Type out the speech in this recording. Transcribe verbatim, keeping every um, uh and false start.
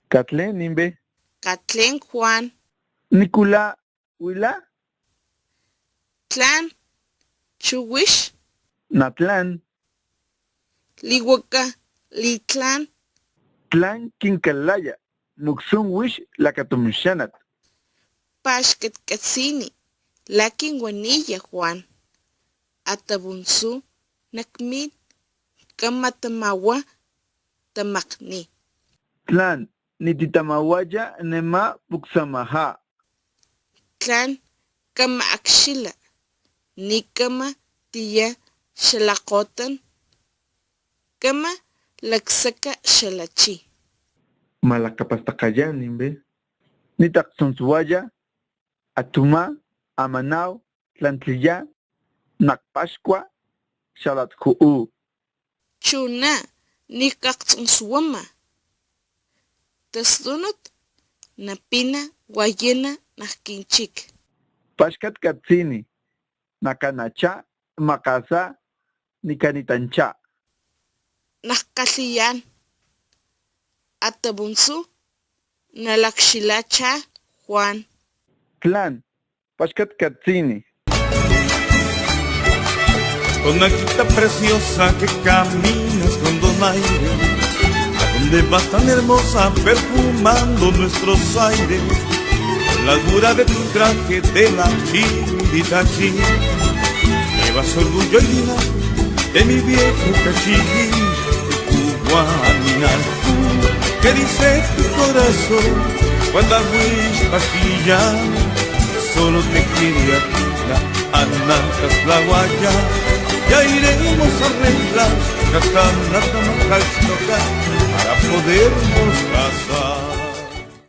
Katlen, Nimbe. Katlen, Juan. Nikula wila? Tlan. Chu wix? Natlan. Liwaka, litlan. Tlan kinkalaya, muksun wix lakatum xanat. Paxkat katsini, la kinwaniya Juan. Atabunsu, nak min, kama tamawa, tamakni. Tlan, nititamawaya nema puksamaja. Tlan, kama akxila, nikama tiya xalakgotan, kama laksaka xalachi. Malakapastakaya, Nimbe. Nitaktsonswaya, atuma, amanaw, tlantliya, nak paxkua, xalat ju'u. Chuna, nikaktsonswama. Tastunut, napina, wayana, nak kinchik. Paxkat katsini, nakanacha, makasa, nikanitancha. Nak kalhiyan, atabunsu, nalakxilacha, Juan. Tlan, paxkat katsini. Conejita preciosa que caminas con donaire, ¿a dónde vas tan hermosa perfumando nuestros aires? Con la holgura de tu traje de la chiritachi, llevas orgullo y linaje de mi viejo cachiquín, tu cubanina. ¿Qué dice tu corazón cuando aguish pastilla? Solo te quiere a ti, la anantas, la guaya. Ya iremos a arreglar, gastando la tamacachoca para podernos casar.